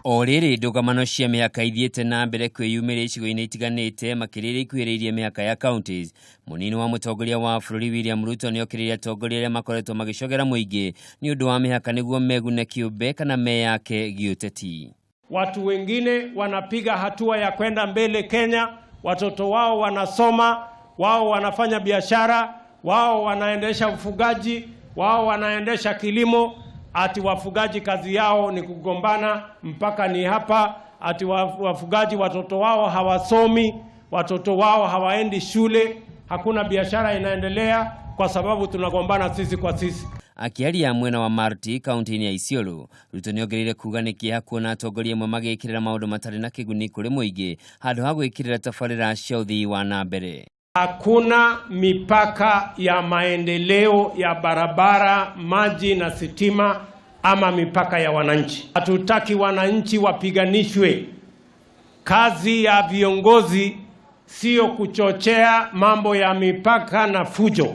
O rĩrĩ ndũgamano cia mĩhaka ithiĩte na mbere kwĩyumĩria icigo-inĩ itiganĩte, makĩria iria ikuhĩrĩirie mĩhaka ya counties, mũnini wa mũtongoria wa bũrũri William Ruto nĩokĩrĩire atongoria arĩa makoretwo magĩcogera mũingĩ nĩ ũndũ wa mĩhaka nĩguo megune kĩũmbe kana meyake gĩũteti. Watu wengine wanapiga hatua ya kwenda mbele Kenya, watoto wao wanasoma, wao wanafanya biashara, wao wanaendesha ufugaji, wao wanaendesha kilimo. Ati wafugaji kazi yao ni kugombana mpaka ni hapa. Ati wafugaji watoto wao hawasomi, watoto wao hawaendi shule, hakuna biashara inaendelea kwa sababu tunagombana sisi kwa sisi. Akĩaria mwena wa Marti, kaunti-inĩ ya Isiolo, Ruto nĩongereire kuga nĩ kĩeha kuona atongoria amwe magĩkĩrĩra maũndũ matarĩ na kĩguni kũrĩ mũingĩ handũ ha gwĩkĩrĩra tabarĩra cia ũthii wa na mbere. Hakuna mipaka ya maendeleo ya barabara, maji na sitima ama mipaka ya wananchi. Hatutaki wananchi wapiganishwe. Kazi ya viongozi sio kuchochea mambo ya mipaka na fujo.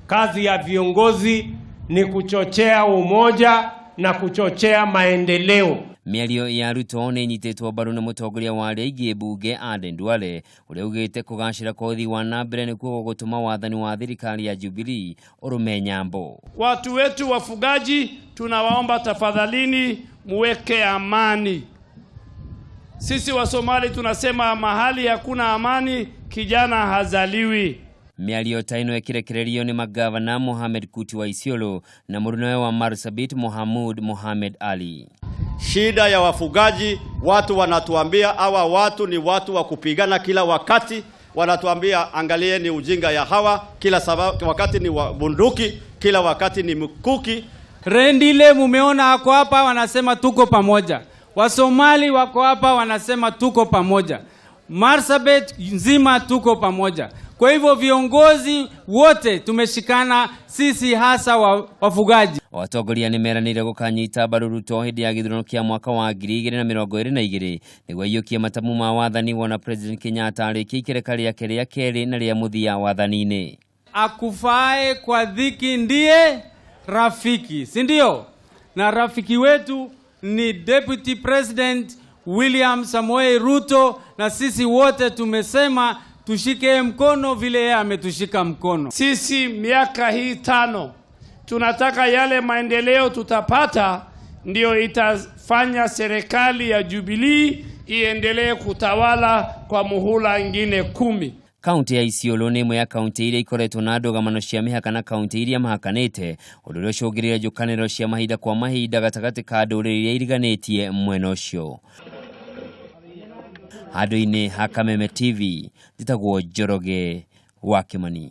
Kazi ya viongozi ni kuchochea umoja na kuchochea maendeleo. Mĩario ya Ruto nĩ ĩnyitĩtwo mbaru nĩ mũtongoria wa arĩa aingĩ mbunge Aden Duale, ũrĩa ugĩte kũgacĩra kwa ũthii wa na mbere nĩkuo gũgũtũma wathani wa thirikari ya Jubilee ũrũme nyambo. Watu wetu wafugaji, tunawaomba tafadhalini muweke amani. Sisi wa Somali tunasema mahali hakuna amani, kijana hazaliwi. Mĩario ta ĩno ĩkĩrekererio nĩ magavana Mohamed Kuti wa Isiolo na mũrunawe wa Marsabit, Mohamud Mohamed Ali. Shida ya wafugaji, watu wanatuambia hawa watu ni watu wa kupigana kila wakati. Wanatuambia angalieni ujinga ya hawa, kila sababu, wakati ni wa bunduki, kila wakati ni mkuki. Rendile mumeona ako hapa, wanasema tuko pamoja. Wasomali wako hapa, wanasema tuko pamoja. Marsabit nzima tuko pamoja. Kwa hivyo viongozi wote tumeshikana, sisi hasa wafugaji. Atongoria nĩ meranĩire gũkanyita mbaru Ruto hĩndĩ ya gĩthurano kĩa mwaka wa 2022 nĩguo aiyũkie matamu ma wathani wona President Kenyatta arĩkia ikereka rĩake rĩa kerĩ na rĩa mũthia wathani-inĩ. Akufae kwa dhiki ndiye rafiki, si ndio? Na rafiki wetu ni Deputy President William Samoei Ruto, na sisi wote tumesema tushike mkono vile yeye ametushika mkono. Sisi miaka hii 5 tunataka yale maendeleo tutapata ndio itafanya serikali ya Jubilee iendelee kutawala kwa muhula ingine 10. Kaunti ya Isiolo nĩ ĩmwe ya kaunti iria ikoretwo na ndũgamano cia mĩhaka na kaunti iria mahakanĩte, ũndũ ũrĩa ũcũngĩrĩire njũkanĩrĩro cia mahinda kwa mahinda gatagatĩ ka ndũrĩrĩ iria iriganĩtie mwena ũcio. Handũ-inĩ ha Kameme TV, njĩtagwo Njoroge wa Kĩmani.